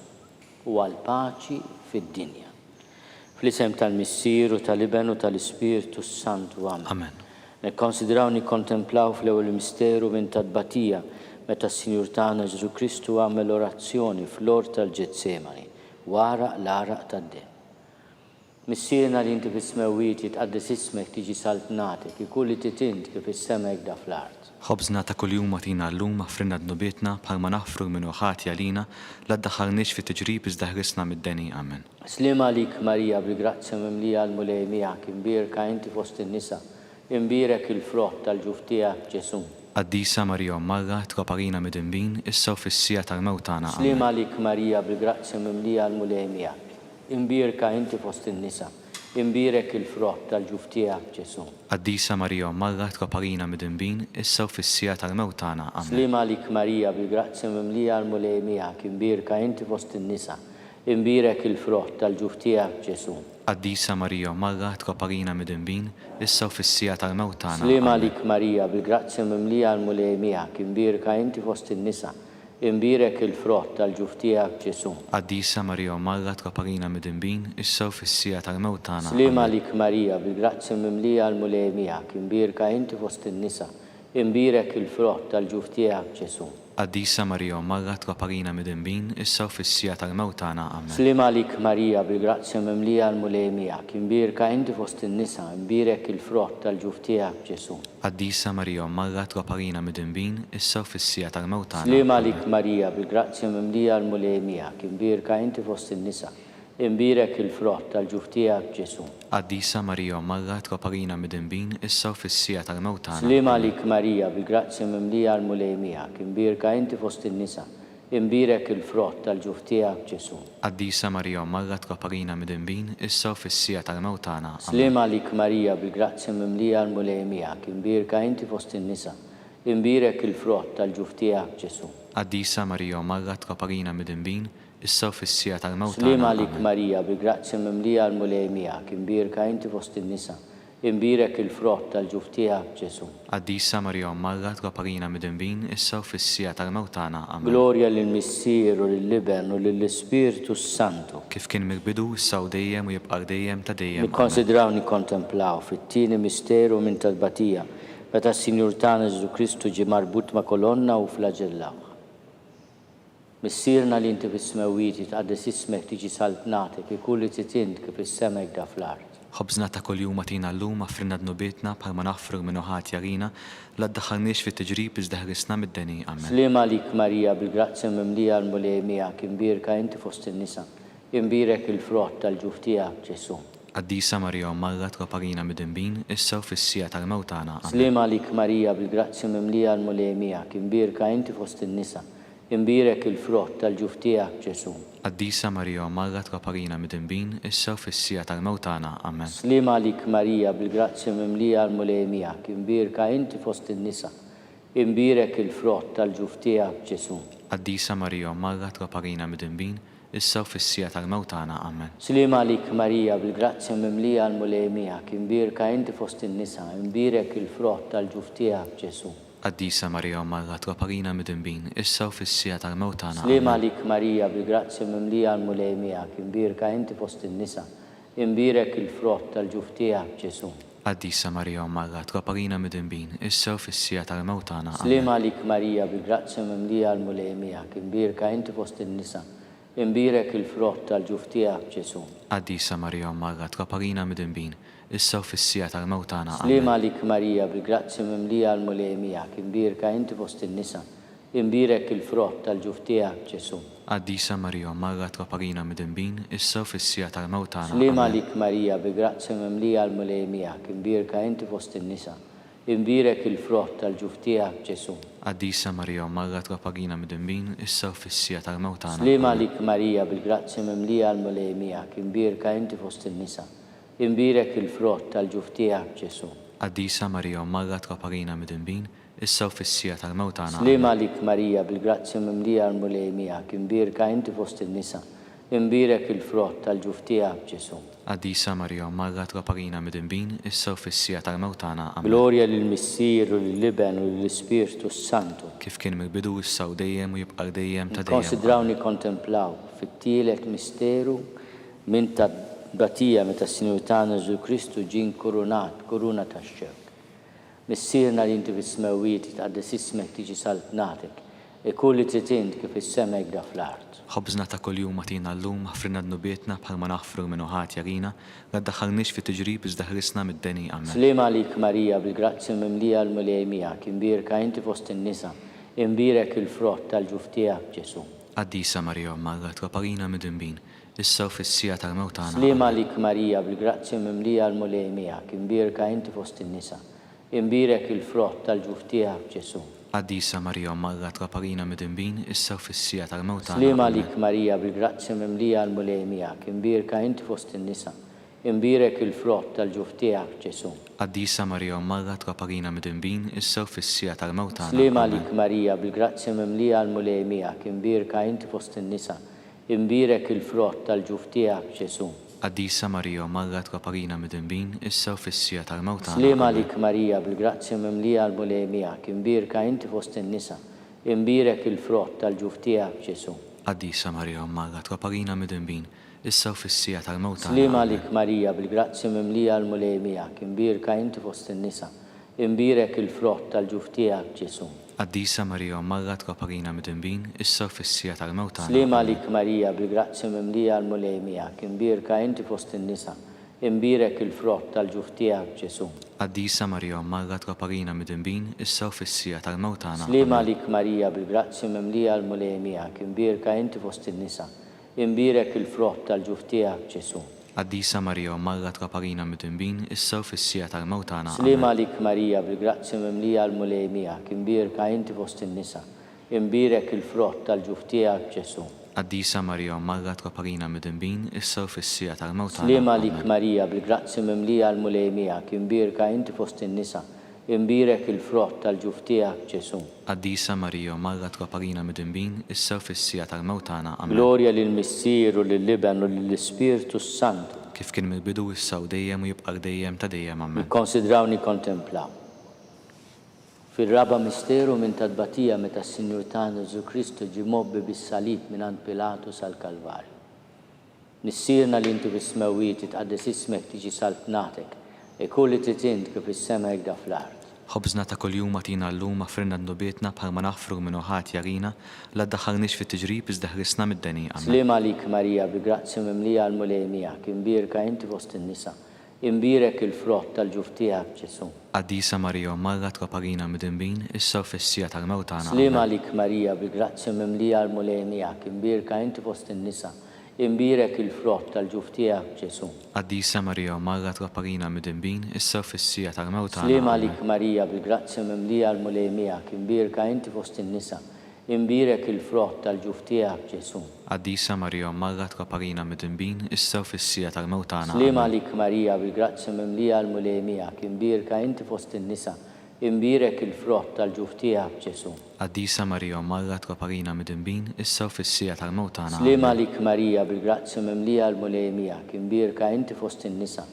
S3: u għall-paċi fid-dinja. Fl-isem tal-Missier u tal-Iben u tal-Ispirtu s-Santu. Amen.
S4: Amen.
S3: Nikkonsidraw nikkontemplaw fl-ewwel misteru minn ta' tbatija meta s-Sinjur tagħna Ġesù Kristu għamel orazzjoni fl-ort tal-Ġetsemani wara l-għaraq tad-demm. Missierna li inti fis-smewwiet jitqaddes ismek tiġi saltnatek ikun li trid int kif fis-sema hekk da fl-art.
S4: Ħobżna ta' kuljum agħtina llum aħfrilna dnubietna bħalma naħfru 'l min hu ħati għalina, la ddaħħalniex fi tiġrib iżda ħlisna mid-deni. Amen.
S3: Sliem għalik Marija bil-grazzja mimlija l-Mulej miegħek, imbierka inti fost in-nisa, imbierek il-frott tal-ġuf tiegħek Ġesù.
S4: Qaddisa Marija Omm Alla, itlob għalina midinbin, issa u fis-siegħa tal-mewt tagħna. Amen.
S3: Sliem għalik Marija bil-grazzja mimlija l-Mulej miegħek, imbierka inti fost in-nisa, imbierek il-frott tal-ġuf tiegħek Ġesù.
S4: Qaddisa Marija Omm Alla, itlob għalina midinbin, issa u fis-siegħa tal-mewt tagħna. Amen.
S3: Sliem għalik Marija bil-grazzja mimlija l-Mulej miegħek, imbierka inti fost in-nisa, Imbierek il-frott tal-ġuf tiegħek, Ġesù.
S4: Qaddisa Marija Omm Alla, itlob għalina midinbin, issa u fis-siegħa tal-mewt tagħna.
S3: Sliem
S4: Amen.
S3: għalik Marija, bil-grazzja mimlija l-Mulej miegħek, imbierka inti fost in-nisa, imbierek il-frott tal-ġuf tiegħek, Ġesù.
S4: Qaddisa Marija Omm Alla, itlob għalina midinbin, issa u fis-siegħa tal-mewt tagħna.
S3: Sliem
S4: Amen.
S3: għalik Marija, bil-grazzja mimlija l-Mulej miegħek, imbierka inti fost in-nisa, imbierek il-frott tal-ġuf tiegħek, Ġesù.
S4: Qaddisa Marija Omm Alla itlob għalina midinbin, issa u fis-siegħa tal-mewt tagħna. Amen.
S3: Sliem għalik Marija, bil-grazzja mimlija l-Mulej miegħek, imbierka inti fost in-nisa, imbierek il-frott tal-ġuf tiegħek Ġesù.
S4: Qaddisa Marija Omm Alla itlob għalina midinbin, issa u fis-siegħa tal-mewt tagħna.
S3: Sliem
S4: Amen.
S3: għalik Marija, bil-grazzja mimlija l-Mulej miegħek, imbierka inti fost in-nisa, Imbierek il-frott tal-ġuf tiegħek, Ġesù.
S4: Qaddisa Marija Omm Alla itlob għalina midinbin, issa u fis-siegħa tal-mewt tagħna.
S3: Sliem
S4: Amen.
S3: għalik Marija, bil-grazzja mimlija l-Mulej miegħek, imbierka inti fost in-nisa, imbierek il-frott tal-ġuf tiegħek, Ġesù.
S4: Qaddisa Marija Omm Alla itlob għalina midinbin, issa u fis-siegħa tal-mewt tagħna. Amen.
S3: Sliem għalik Marija, bil-grazzja mimlija l-Mulej miegħek, imbierka inti fost in-nisa, imbierek il-frott tal-ġuf tiegħek, Ġesù.
S4: Qaddisa Marija Omm Alla itlob għalina midinbin, issa u fis-siegħa tal-mewt
S3: Sliem
S4: tagħna.
S3: għalik
S4: Amen.
S3: Marija, bil-grazzja mimlija l-Mulej miegħek, imbierka inti fost in-nisa, imbierek il-frott tal-ġuf tiegħek, Ġesù.
S4: Qaddisa Marija Omm Alla, itlob għalina midinbin, issa u fis-siegħa tal-mewt tagħna. Amen.
S3: Glorja lill-Missier u lill-Iben u lill-Ispirtu s-Santu.
S4: Kif kien mill-bidu, issa u dejjem u jibqa' għal dejjem ta' dejjem. Amen.
S3: Nikkonsidraw nikkontemplaw fit-tieni misteru minn ta' tbatija, meta s-Sinjur tagħna Ġesù Kristu ġie marbut ma' kolonna u flaġellawh. Missierna li inti fis-smewwiet, jitqaddes ismek, tiġi saltnatek, ikun li trid int kif fis-sema hekk da fl-art.
S4: Ħobżna ta' kuljum agħtina llum, aħfrilna dnubietna, bħalma naħfru 'l min hu ħati għalina, la ddaħħalniex fit-tiġrib iżda ħlisna mid-deni. Amen.
S3: Sliem għalik Marija, bil-grazzja mimlija l-Mulej miegħek, imbierka inti fost in-nisa, imbierek il-frott tal-ġuf tiegħek, Ġesù.
S4: Qaddisa Marija Omm Alla itlob għalina midinbin, issa u fis-siegħa tal-mewt tagħna. Amen.
S3: Sliem għalik Marija, bil-grazzja mimlija l-Mulej miegħek, imbierka inti fost in-nisa, Imbierek il-frott tal-ġuf tiegħek, Ġesù.
S4: Qaddisa Marija Omm Alla itlob għalina midinbin, issa u fis-siegħa tal-mewt tagħna. Amen.
S3: Sliem għalik Marija, bil-grazzja mimlija l-Mulej miegħek, imbierka inti fost in-nisa, imbierek il-frott tal-ġuf tiegħek, Ġesù.
S4: Qaddisa Marija Omm Alla itlob għalina midinbin, issa u fis-siegħa tal-mewt tagħna. Amen.
S3: Sliem għalik Marija, bil-grazzja mimlija l-Mulej miegħek, imbierka inti fost in-nisa, imbierek il-frott tal-ġuf tiegħek, Ġesù.
S4: Qaddisa Marija Omm Alla itlob għalina midinbin, issa u fis-siegħa tal-mewt tagħna.
S3: Sliem
S4: Amen.
S3: għalik Marija, bil-grazzja mimlija l-Mulej miegħek, imbierka inti fost in-nisa, imbierek il-frott tal-ġuf tiegħek, Ġesù.
S4: Qaddisa Marija Omm Alla, itlob għalina midinbin, issa u fis-siegħa tal-mewt tagħna. Amen.
S3: Sliem għalik Marija bil-grazzja mimlija l-Mulej miegħek, imbierka inti fost in-nisa, imbierek il-frott tal-ġuf tiegħek Ġesù.
S4: Qaddisa Marija Omm Alla, itlob għalina midinbin, issa u fis-siegħa tal-mewt tagħna.
S3: Sliem
S4: Amen.
S3: għalik Marija bil-grazzja mimlija l-Mulej miegħek, imbierka inti fost in-nisa, Imbierek il-frott tal-ġuf tiegħek, Ġesù.
S4: Qaddisa Marija Omm Alla itlob għalina midinbin, issa u fis-siegħa tal-mewt tagħna.
S3: Sliem
S4: Amen.
S3: għalik Marija, bi grazzja mimlija l-Mulej miegħek, imbierka inti fost in-nisa, imbierek il-frott tal-ġuf tiegħek, Ġesù.
S4: Qaddisa Marija Omm Alla itlob għalina midinbin, issa u fis-siegħa tal-mewt tagħna.
S3: Sliem
S4: Amen.
S3: għalik Marija, bil-grazzja mimlija l-Mulej miegħek, imbierka inti fost in-nisa, imbierek il-frott tal-ġuf tiegħek, Ġesù.
S4: Qaddisa Marija Omm Alla itlob għalina midinbin, issa u fis-siegħa tal-mewt tagħna.
S3: Sliem
S4: Amen.
S3: għalik Marija, bil-grazzja mimlija l-Mulej miegħek, imbierka inti fost in-nisa, imbierek il-frott tal-ġuf tiegħek, Ġesù.
S4: Qaddisa Marija Omm Alla itlob għalina midinbin, issa u fis-siegħa tal-mewt tagħna. Amen.
S3: Glorja lill-Missier u lill-Iben u lill-Ispirtu s-Santu.
S4: Kif kien mill-bidu, issa u dejjem u jibqa' għal dejjem ta' dejjem.
S3: Nikkonsidraw
S4: Amen.
S3: nikkontemplaw fit-tielet misteru minn tat-tbatija meta s-Sinjur tagħna Ġesù Kristu ġie nkurunat b'kuruna tax-xewk. Missierna li inti fis-smewwiet, jitqaddes ismek, tiġi saltnatek, ikun li trid int kif fis-sema hekk da fl-art.
S4: Ħobżna ta' kuljum agħtina llum, aħfrilna dnubietna bħalma naħfru 'l min hu ħati għalina, la ddaħħalniex fi tiġrib iżda ħlisna mid-deni. Amen.
S3: Sliem għalik Marija, bil-grazzja mimlija l-Mulej miegħek, imbierka inti fost in-nisa, imbierek il-frott tal-ġuf tiegħek Ġesù.
S4: Qaddisa Marija Omm Alla, itlob għalina midinbin, issa u fis-siegħa tal-mewt tagħna.
S3: Sliem
S4: Amen.
S3: għalik Marija, bil-grazzja mimlija l-Mulej miegħek, imbierka inti fost in-nisa, imbierek il-frott tal-ġuf tiegħek Ġesù.
S4: Qaddisa Marija Omm Alla, itlob għalina midinbin, issa u fis-siegħa tal-mewt tagħna.
S3: Sliem
S4: Amen.
S3: għalik Marija, bil-grazzja mimlija l-Mulej miegħek, imbierka inti fost in-nisa, imbierek il-frott tal-ġuf tiegħek Ġesù.
S4: Qaddisa Marija Omm Alla, itlob għalina midinbin, issa u fis-siegħa tal-mewt tagħna.
S3: Sliem
S4: Amen.
S3: għalik Marija, bil-grazzja mimlija l-Mulej miegħek, imbierka inti fost in-nisa, Imbierek il-frott tal-ġuf tiegħek, Ġesù.
S4: Qaddisa Marija Omm Alla itlob għalina midinbin, issa u fis-siegħa tal-mewt tagħna.
S3: Sliem
S4: Amen.
S3: għalik Marija, bil-grazzja mimlija l-Mulej miegħek, imbierka inti fost in-nisa, imbierek il-frott tal-ġuf tiegħek, Ġesù.
S4: Qaddisa Marija Omm Alla itlob għalina midinbin, issa u fis-siegħa tal-mewt tagħna.
S3: Sliem
S4: Amen.
S3: għalik Marija, bil-grazzja mimlija l-Mulej miegħek, imbierka inti fost in-nisa, Imbierek il-frott tal-ġuf tiegħek, Ġesù.
S4: Qaddisa Marija Omm Alla itlob għalina midinbin, issa u fis-siegħa tal-mewt tagħna.
S3: Sliem
S4: Amen.
S3: għalik Marija, bil-grazzja mimlija l-Mulej miegħek, imbierka inti fost in-nisa, imbierek il-frott tal-ġuf tiegħek, Ġesù.
S4: Qaddisa Marija Omm Alla itlob għalina midinbin, issa u fis-siegħa tal-mewt tagħna.
S3: Sliem
S4: Amen.
S3: għalik Marija, bil-grazzja mimlija l-Mulej miegħek, imbierka inti fost in-nisa, Imbierek il-frott tal-ġuf tiegħek, Ġesù.
S4: Qaddisa Marija Omm Alla itlob għalina midinbin, issa u fis-siegħa tal-mewt tagħna.
S3: Sliem
S4: Amen.
S3: għalik Marija, bil-grazzja mimlija l-Mulej miegħek, imbierka inti fost in-nisa, imbierek il-frott tal-ġuf tiegħek, Ġesù.
S4: Qaddisa Marija Omm Alla itlob għalina midinbin, issa u fis-siegħa tal-mewt tagħna.
S3: Sliem għalik
S4: Amen.
S3: Marija, bil-grazzja mimlija l-Mulej miegħek, imbierka inti fost in-nisa, Imbierek il-frott tal-ġuf tiegħek, Ġesù.
S4: Qaddisa Marija Omm Alla itlob għalina midinbin, issa u fis-siegħa tal-mewt tagħna. Amen.
S3: Glorja lill-Missier u lill-Iben u lill-Ispirtu s-Santu.
S4: Kif kien mill-bidu, issa u dejjem u jibqa' għal dejjem ta' dejjem. Amen.
S3: Nikkonsidraw nikkontemplaw. Fir-raba' misteru minn ta' tbatija meta s-Sinjur tagħna Ġesù Kristu ġie mgħobbi bis-salib mingħand Pilatu sal-Kalvarju. Missierna li inti fis-smewwiet, jitqaddes ismek, tiġi saltnatek, ikun li trid int kif fis-sema hekk da fl-art.
S4: Ħobżna ta' kuljum agħtina llum, aħfrilna dnubietna bħalma naħfru 'l min hu ħati għalina, la ddaħħalniex fit-tiġrib iżda ħlisna mid-deni. Amen.
S3: Sliem għalik Marija, bi grazzja mimlija l-Mulej miegħek, imbierka inti fost in-nisa, imbierek il-frott tal-ġuf tiegħek Ġesù.
S4: Qaddisa Marija Omm Alla itlob għalina midinbin, issa u fis-siegħa tal-mewt tagħna.
S3: Sliem
S4: Amen.
S3: għalik Marija, bi grazzja mimlija l-Mulej miegħek, imbierka inti fost in-nisa, Imbierek il-frott tal-ġuf tiegħek, Ġesù.
S4: Qaddisa Marija Omm Alla itlob għalina midinbin, issa u fis-siegħa tal-mewt tagħna.
S3: Sliem
S4: Amen.
S3: għalik Marija, bil-grazzja mimlija l-Mulej miegħek, imbierka inti fost in-nisa, imbierek il-frott tal-ġuf tiegħek, Ġesù.
S4: Qaddisa Marija Omm Alla itlob għalina midinbin, issa u fis-siegħa tal-mewt tagħna.
S3: Sliem
S4: Amen.
S3: għalik Marija, bil-grazzja mimlija l-Mulej miegħek, imbierka inti fost in-nisa, Imbierek il-frott tal-ġuf tiegħek, Ġesù.
S4: Qaddisa Marija Omm Alla itlob għalina midinbin, issa u fis-siegħa tal-mewt tagħna.
S3: Sliem
S4: Amen.
S3: għalik Marija, bil-grazzja mimlija l-Mulej miegħek, imbierka inti fost in-nisa,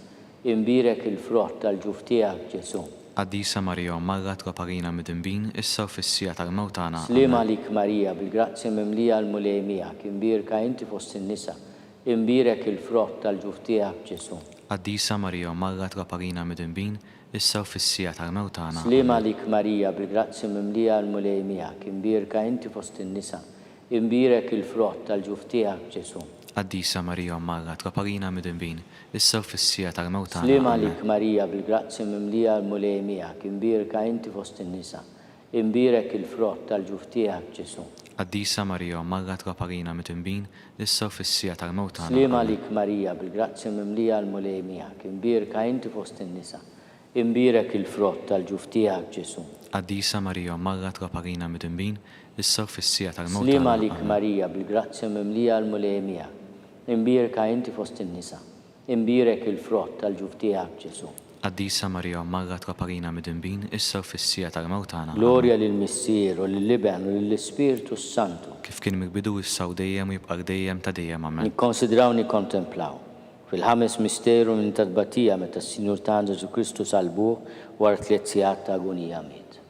S3: imbierek il-frott tal-ġuf tiegħek, Ġesù.
S4: Qaddisa Marija Omm Alla itlob għalina midinbin, issa u fis-siegħa tal-mewt tagħna.
S3: Sliem
S4: Amen.
S3: għalik Marija, bil-grazzja mimlija l-Mulej miegħek, imbierka inti fost in-nisa,. Imbierek il-frott tal-ġuf tiegħek, Ġesù.
S4: Qaddisa Marija Omm Alla itlob għalina midinbin, issa u fis-siegħa tal-mewt tagħna.
S3: Sliem
S4: Amen.
S3: għalik Marija, bil-grazzja mimlija l-Mulej miegħek, imbierka inti fost in-nisa, imbierek il-frott tal-ġuf tiegħek, Ġesù.
S4: Qaddisa Marija Omm Alla itlob għalina midinbin, issa u fis-siegħa tal-mewt tagħna.
S3: Sliem
S4: Amen.
S3: għalik Marija, bil-grazzja mimlija l-Mulej miegħek, imbierka inti fost in-nisa, Imbierek il-frott tal-ġuf tiegħek, Ġesù.
S4: Qaddisa Marija Omm Alla itlob għalina midinbin, issa u fis-siegħa tal-mewt tagħna.
S3: Sliem
S4: Amen.
S3: għalik Marija, bil-grazzja mimlija l-Mulej miegħek, imbierka inti fost in-nisa, imbierek il-frott tal-ġuf tiegħek, Ġesù.
S4: Qaddisa Marija Omm Alla itlob għalina midinbin, issa u fis-siegħa tal-mewt
S3: Sliem
S4: tagħna.
S3: għalik
S4: Amen.
S3: Marija, bil-grazzja mimlija l-Mulej miegħek, imbierka inti fost in-nisa, Imbierek il-frott tal-ġuf tiegħek, Ġesù.
S4: Qaddisa Marija Omm Alla itlob għalina midinbin, issa u fis-siegħa tal-mewt tagħna. Amen.
S3: Glorja lill-Missier, u lill-Iben, u lill-Ispirtu s-Santu.
S4: Kif kien mill-bidu, issa u dejjem, u jibqa' għal dejjem ta' dejjem. Amen.
S3: Nikkonsidraw nikkontemplaw. Fil-ħames misteru minn ta' tbatija meta s-Sinjur tagħna Ġesù Kristu salbuh wara tliet sigħat ta' agunija miet.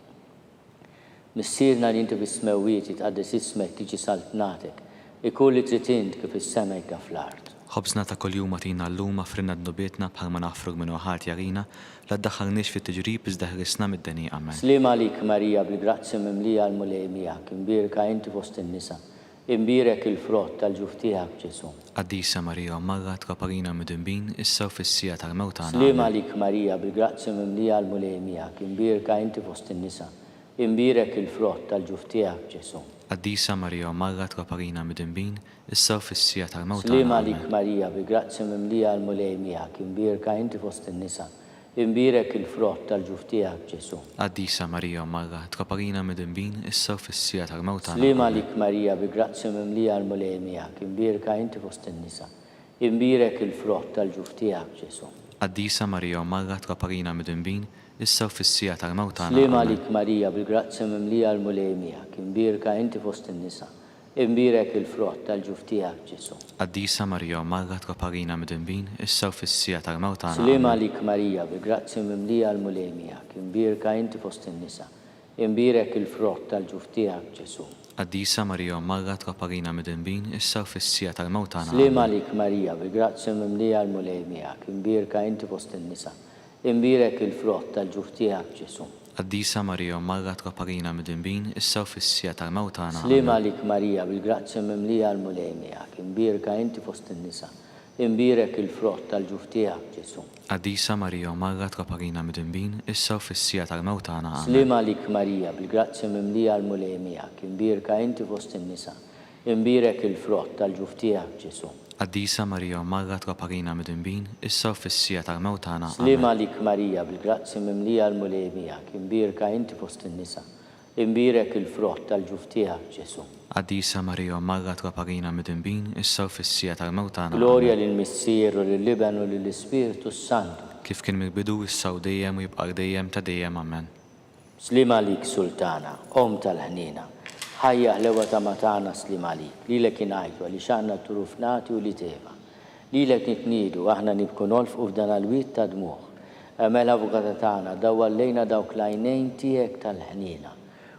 S3: Missierna li inti fis-smewwiet, jitqaddes ismek, tiġi saltnatek, ikun li trid int kif fis-sema hekk fl-art.
S4: Ħobżna ta' kuljum agħtina llum, aghfrilna dnubietna bħalma naghfru 'l min hu ħati għalina, la ddaħħalniex fit-tiġrib iżda ħlisna mid-deni. Amen.
S3: Sliem għalik Marija bil-grazzja mimlija l-Mulej miegħek, imbierka inti fost in-nisa, imbierek il-frott tal-ġuf tiegħek Ġesù.
S4: Qaddisa Marija Omm Alla itlob għalina midinbin, issa u fis-siegħa tal-mewt tagħna.
S3: Sliem
S4: Amen.
S3: għalik Marija bil-grazzja mimlija l-Mulej miegħek, imbierka inti fost in-nisa, imbierek il-frott tal-ġuf tiegħek Ġesù.
S4: Qaddisa Marija Omm Alla itlob għalina midinbin, issa u fis-siegħa tal-mewt
S3: Sliem
S4: tagħna.
S3: għalik
S4: Amen.
S3: Marija bil-grazzja mimlija l-Mulej miegħek, imbierka inti fost in-nisa, imbierek il-frott tal-ġuf tiegħek Ġesù.
S4: Qaddisa Marija Omm Alla itlob għalina midinbin, issa u fis-siegħa tal-mewt tagħna.
S3: Sliem
S4: Amen.
S3: għalik Marija bil-grazzja mimlija l-Mulej miegħek, imbierka inti fost in-nisa, imbierek il-frott tal-ġuf tiegħek Ġesù.
S4: Qaddisa Marija Omm Alla itlob għalina midinbin, issa u fis-siegħa tal-mewt tagħna.
S3: Sliem
S4: Amen.
S3: għalik Marija bil-grazzja mimlija l-Mulej miegħek, imbierka inti fost in-nisa, imbierek il-frott tal-ġuf tiegħek Ġesù.
S4: Qaddisa Marija Omm Alla itlob għalina midinbin, issa u fis-siegħa tal-mewt tagħna.
S3: Sliem
S4: Amen.
S3: għalik Marija bil-grazzja mimlija l-Mulej miegħek, imbierka inti fost in-nisa, imbierek il-frott tal-ġuf tiegħek Ġesù.
S4: Qaddisa Marija Omm Alla itlob għalina midinbin, issa u fis-siegħa tal-mewt tagħna.
S3: Sliem
S4: Amen.
S3: għalik Marija bil-grazzja mimlija l-Mulej miegħek, imbierka inti fost in-nisa, imbierek il-frott tal-ġuf tiegħek Ġesù.
S4: Qaddisa Marija Omm Alla itlob għalina midinbin, issa u fis-siegħa tal-mewt tagħna.
S3: Sliem
S4: Amen.
S3: għalik Marija bil-grazzja mimlija l-Mulej miegħek, imbierka inti fost in-nisa, imbierek il-frott tal-ġuf tiegħek Ġesù.
S4: Qaddisa Marija Omm Alla itlob għalina midinbin, issa u fis-siegħa tal-mewt tagħna. Amen.
S3: Sliem għalik Marija bil-grazzja mimlija l-Mulej miegħek, imbierka inti fost in-nisa, imbierek il-frott tal-ġuf tiegħek Ġesù.
S4: Qaddisa Marija Omm Alla itlob għalina midinbin, issa u fis-siegħa tal-mewt tagħna.
S3: Sliem
S4: Amen.
S3: għalik Marija bil-grazzja mimlija l-Mulej miegħek, imbierka inti fost in-nisa, imbierek il-frott tal-ġuf tiegħek Ġesù.
S4: Qaddisa Marija Omm Alla itlob għalina midinbin, issa u fis-siegħa tal-mewt tagħna.
S3: Glorja
S4: Amen.
S3: lill-Missier u lill-Iben u lill-Ispirtu s-Santu.
S4: Kif kien mill-bidu, issa u dejjem u jibqa' għal dejjem ta' dejjem. Amen.
S3: Sliem għalik Sultana, Omm tal-ħniena, ħajja ħlewa ta' matana sliem għalik, lilek ingħajtu għaliex aħna turufnati u Eva. Lilek nitniedu, aħna nibku nolfqu f'dan għal-wied ta' dmugħ. Għamel avukata tagħna, dawwal lejna dawk l-għajnejn tiegħek tal-ħniena.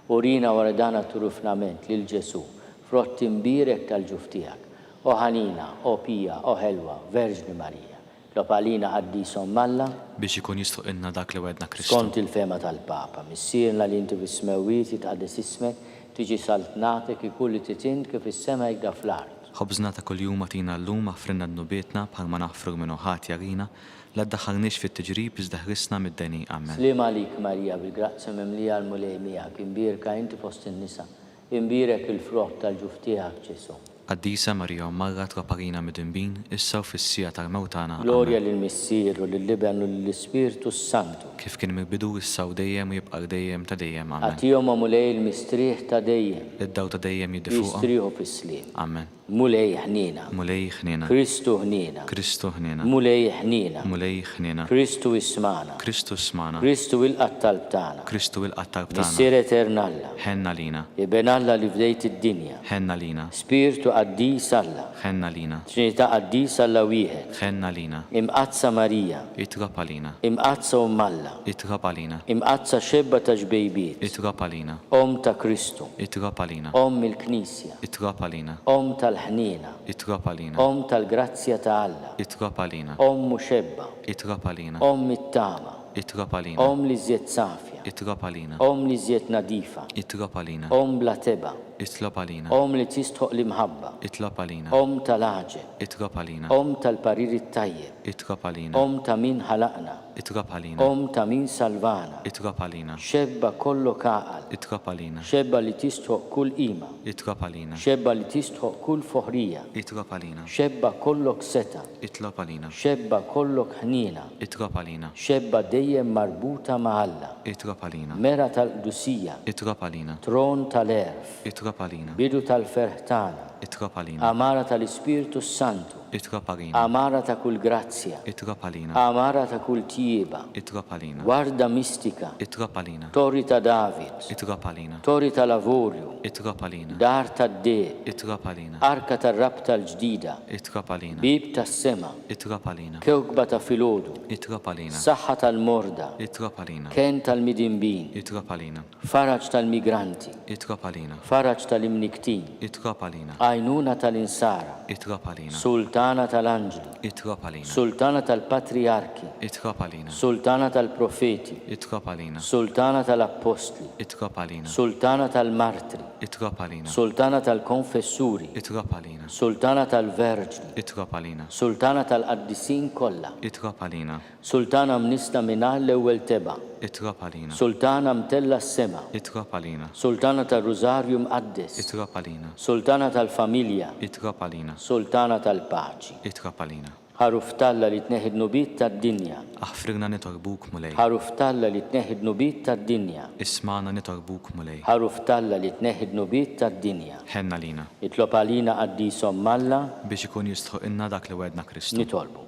S3: Urina wara dan turufnament lil Ġesù, frott imbierek tal-ġuf tiegħek. O ħanina, o pija, o ħelwa, Verġni Marija. Itlob għalina qaddisa Omm Alla,
S4: Biex ikun jistħoqqilna dak li wegħedna Kristu.
S3: Skont il-fehma tal-Papa, Missierna li inti fis-smewwiet jitqaddes ismek, tiġi saltnatek, ikun li trid int kif fis-sema hekk fl-art.
S4: Ħobżna ta' kuljum agħtina llum, aghfrilna dnubietna bħalma naħfru 'l min hu ħati għalina, la ddaħħalniex fit-tiġrib iżda ħlisna mid-deni. Amen.
S3: Sliem għalik Marija bil-grazzja mimlija l-Mulej miegħek, imbierka inti fost in-nisa, imbierek il-frott tal-ġuf tiegħek Ġesù.
S4: Qaddisa Marija Omm Alla itlob għalina midinbin, issa u fis-siegħa tal-mewt tagħna.
S3: Glorja
S4: Amen.
S3: lill-Missier u lill-Iben u lill-Ispirtu s-Santu.
S4: Kif kien mill-bidu, issa u dejjem u jibqa' għal dejjem ta' dejjem. Amen.
S3: Agħtihom o Mulej il-mistrieħ ta' dejjem.
S4: Id-dawl ta' dejjem jiddi fuqhom.
S3: Jistrieħu fis-sliem.
S4: Amen.
S3: Mulej ħniena.
S4: Mulej ħniena.
S3: Kristu ħniena.
S4: Kristu ħniena.
S3: Mulej ħniena.
S4: Mulej ħniena.
S3: Kristu ismagħna.
S4: Kristu ismagħna.
S3: Kristu ilqa' t-talb tagħna.
S4: Kristu ilqa' t-talb tagħna.
S3: Missier etern Alla.
S4: Ħenn għalina.
S3: Iben Alla li fdejt id-dinja.
S4: Ħenn għalina.
S3: Spirtu qaddis Alla.
S4: Ħenn għalina.
S3: Trinità qaddisa Alla wieħed.
S4: Ħenn għalina.
S3: Imqaddsa Marija.
S4: Itlob għalina.
S3: Imqaddsa Omm Alla.
S4: Itlob għalina.
S3: Imqaddsa xebba ta' xbejbiet.
S4: Itlob għalina.
S3: Omm ta' Kristu.
S4: Itlob għalina.
S3: Omm il-Knisja.
S4: Itlob għalina.
S3: Omm tal-. tal-ħniena.
S4: Itlob għalina.
S3: Omm tal-grazzja ta' Alla.
S4: Itlob għalina.
S3: Omm muxebba.
S4: Itlob għalina.
S3: Omm it-tama.
S4: Itlob għalina.
S3: Omm l-iżjed safja.
S4: Itlob għalina.
S3: Omm l-iżjed nadifa.
S4: Itlob għalina.
S3: Omm bla tebgħa.
S4: Itlob għalina.
S3: Omm li tistħoq l-imħabba.
S4: Itlob għalina.
S3: Omm tal-għaġeb.
S4: Itlob għalina.
S3: Omm tal-parir it-tajjeb.
S4: Itlob għalina.
S3: Omm ta' min ħalaqna.
S4: Itlob għalina.
S3: Omm ta' min salvana.
S4: Itlob għalina.
S3: Xebba kollok għaqal.
S4: Itlob għalina.
S3: Xebba li tistħoq kull qima.
S4: Itlob għalina.
S3: Xebba li tistħoq kull foħrija.
S4: Itlob għalina.
S3: Xebba kollok setgħa.
S4: Itlob għalina.
S3: Xebba kollok ħniena.
S4: Itlob għalina.
S3: Xebba dejjem marbuta ma' Alla.
S4: Itlob għalina.
S3: Mera tal-qdusija.
S4: Itlob għalina.
S3: Tron tal-għerf.
S4: Itlob għalina.
S3: Bidu tal-ferħ tagħna.
S4: Itlob għalina.
S3: Għamara tal-Ispirtu s-Santu.
S4: Itlob għalina.
S3: Għamara ta' kull grazzja.
S4: Itlob għalina.
S3: Għamara ta' kull tjieba.
S4: Itlob għalina.
S3: Warda mistika.
S4: Itlob għalina.
S3: Torri ta' David.
S4: Itlob għalina.
S3: Torri tal-avorju.
S4: Itlob għalina.
S3: Dar tad-deheb.
S4: Itlob għalina.
S3: Arka tar-rabta l-ġdida.
S4: Itlob għalina.
S3: Bieb tas-sema.
S4: Itlob għalina.
S3: Kewkba ta' filgħodu.
S4: Itlob għalina.
S3: Saħħa tal-morda.
S4: Itlob għalina.
S3: Kenn tal-midinbin.
S4: Itlob għalina.
S3: Faraġ tal-migranti.
S4: Itlob għalina.
S3: Faraġ tal-imnikktin.
S4: Itlob għalina.
S3: Għajnuna tal-insara.
S4: Itlob għalina.
S3: Sultana tal-anġli.
S4: Itlob għalina.
S3: Sultana tal-patrijarki.
S4: Itlob għalina.
S3: Sultana tal-profeti.
S4: Itlob għalina.
S3: Sultana tal-appostli.
S4: Itlob għalina.
S3: Sultana tal-martri.
S4: Itlob għalina.
S3: Sultana tal-konfessuri.
S4: Itlob għalina.
S3: Sultana tal-verġni.
S4: Itlob għalina.
S3: Sultana tal-qaddisin kollha.
S4: Itlob għalina.
S3: Sultana mnissla mingħajr l-ewwel tebgħa.
S4: Itlob għalina.
S3: Sultana mtellgħa s-sema.
S4: Itlob għalina.
S3: Sultana tar-Rużarju Mqaddes.
S4: Itlob għalina.
S3: Sultana tal-familja.
S4: Itlob għalina.
S3: Sultana tal-paċi.
S4: Itlob għalina.
S3: Ħaruf t'Alla li tneħħi d-dnubiet tad-dinja.
S4: Aħfrilna nitolbuk, Mulej.
S3: Ħaruf t'Alla li tneħħi d-dnubiet tad-dinja.
S4: Ismagħna nitolbuk, Mulej.
S3: Ħaruf t'Alla li tneħħi d-dnubiet tad-dinja.
S4: Ħenn għalina.
S3: Itlob għalina Qaddis Omm Alla.
S4: Biex ikun jistħoqilna dak li wegħedna Kristu.
S3: Nitolbu.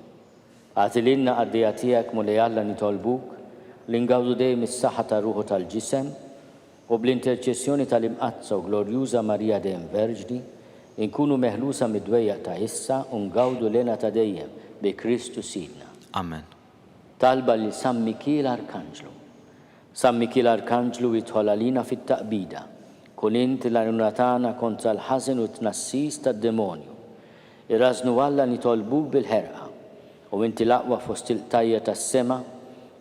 S3: Agħti lilna qaddejja tiegħek, Mulej Alla, nitolbuk, li ngawdu dejjem is-saħħa tar-ruħ u tal-ġisem, u bl-interċessjoni tal-Imqaddsa u Glorjuża Marija dejjem Verġni, inkunu meħlusa mid-dwejjaq ta' issa u ngawdu l-hena ta' dejjem, bi Kristu Sidna.
S4: Amen.
S3: Talba lil San Mikiel Arkanġlu. San Mikiel Arkanġlu idħol għalina fit-taqbida. Kun int l-għajnuna tagħna kontra l-ħażen u t-tnassis tad-demonju. Irażżnu Alla nitolbuk bil-ħerqa. U inti l-aqwa fost il-qtajja' tas-sema,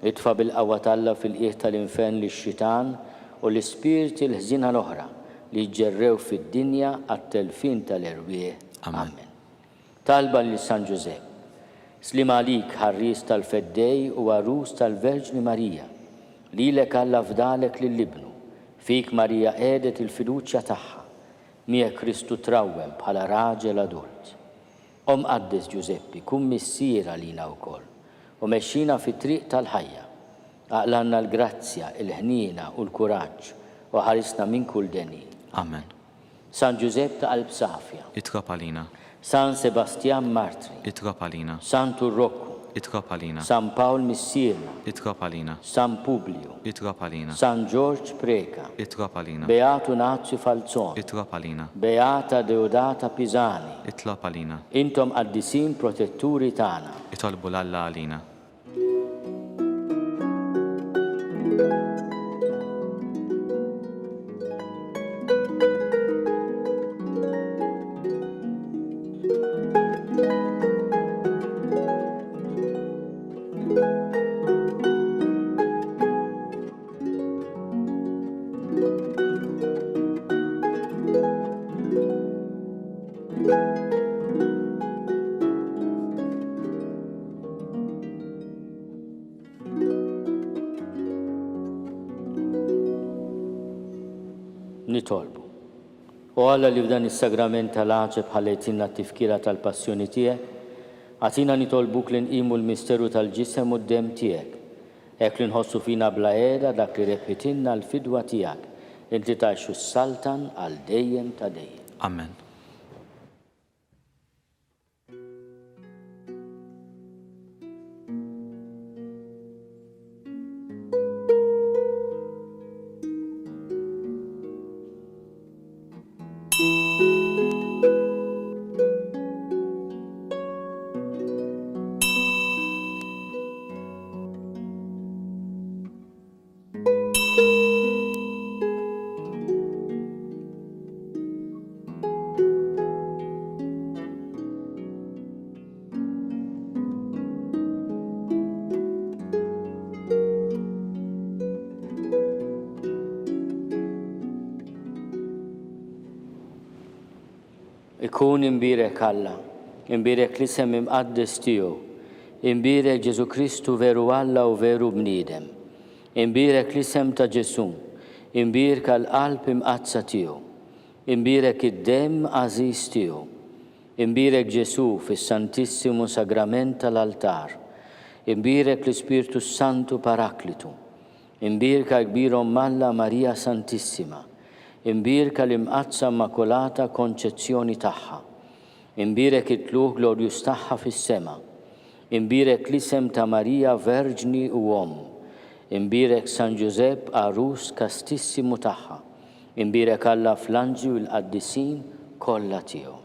S3: itfa' bil-qawwa t'Alla fil-qiegħ tal-infern lix-xitan u l-ispirti l-ħżiena l-oħra li jiġġerrew fid-dinja għat-telfien tal-erwieħ.
S4: Amen.
S3: Talba lil San Ġużepp. Sliem għalik, ħarries tal-Feddej u għarus tal-Verġni Marija. Lilek Alla fdalek lil Ibnu. Fik Marija qiegħdet il-fiduċja tagħha. Miegħek Kristu trawwem bħala raġel adult. O Mqaddes Ġużeppi, kun missier għalina wkoll, u mexxina fit-triq tal-ħajja. Aqlgħalna l-grazzja, il-ħniena u l-kuraġġ, u ħarisna minn kull deni.
S4: Amen.
S3: San Ġużepp ta' qalb safja.
S4: Itlob għalina.
S3: San Sebastjan Martri.
S4: Itlob għalina.
S3: Santu Rokku.
S4: Itlob għalina.
S3: San Pawl Missierna.
S4: Itlob għalina.
S3: San Publiju.
S4: Itlob għalina.
S3: San Ġorġ Preca.
S4: Itlob għalina.
S3: Beatu Nazju Falzon.
S4: Itlob għalina.
S3: Beata Deodata Pisani.
S4: Itlob għalina.
S3: Intom qaddisin protetturi tagħna.
S4: Itolbu 'l Alla għalina.
S3: Nitolbu. O Alla li f'dan is-sagrament tal-għaġeb ħallejtilna t-tifkira tal-passjoni tiegħek, agħtina nitolbuk li nqimu l-misteru tal-ġisem u d-demm tiegħek, hekk li nħossu fina bla qiegħda dak li rebħitilna l-fidwa tiegħek, int li tgħix u ssaltan għal dejjem ta' dejjem.
S4: Amen.
S3: Ikun imbierek Alla, imbierek l-isem imqaddes tiegħu, imbierek Ġesù Kristu veru Alla u veru bniedem. Imbierek l-isem ta' Ġesù, imbierka l-Qalb Imqaddsa tiegħu. Imbierek id-demm għażiż tiegħu. Imbierek Ġesù fis-Santissimu Sagrament tal-Altar. Imbierek l-Ispirtu s-Santu Paraklitu. Imbierka l-Kbir Omm Alla Marija Santissima. Imbierka l-Imqaddsa Immakulata Konċezzjoni tagħha. Imbierek it-tlugħ glorjuż tagħha fis-sema. Imbierek l-isem ta' Marija Verġni u Omm. Imbierek San Ġużepp għarus kastissimu tagħha. Imbierek Alla fl-anġli u l-qaddisin kollha tiegħu.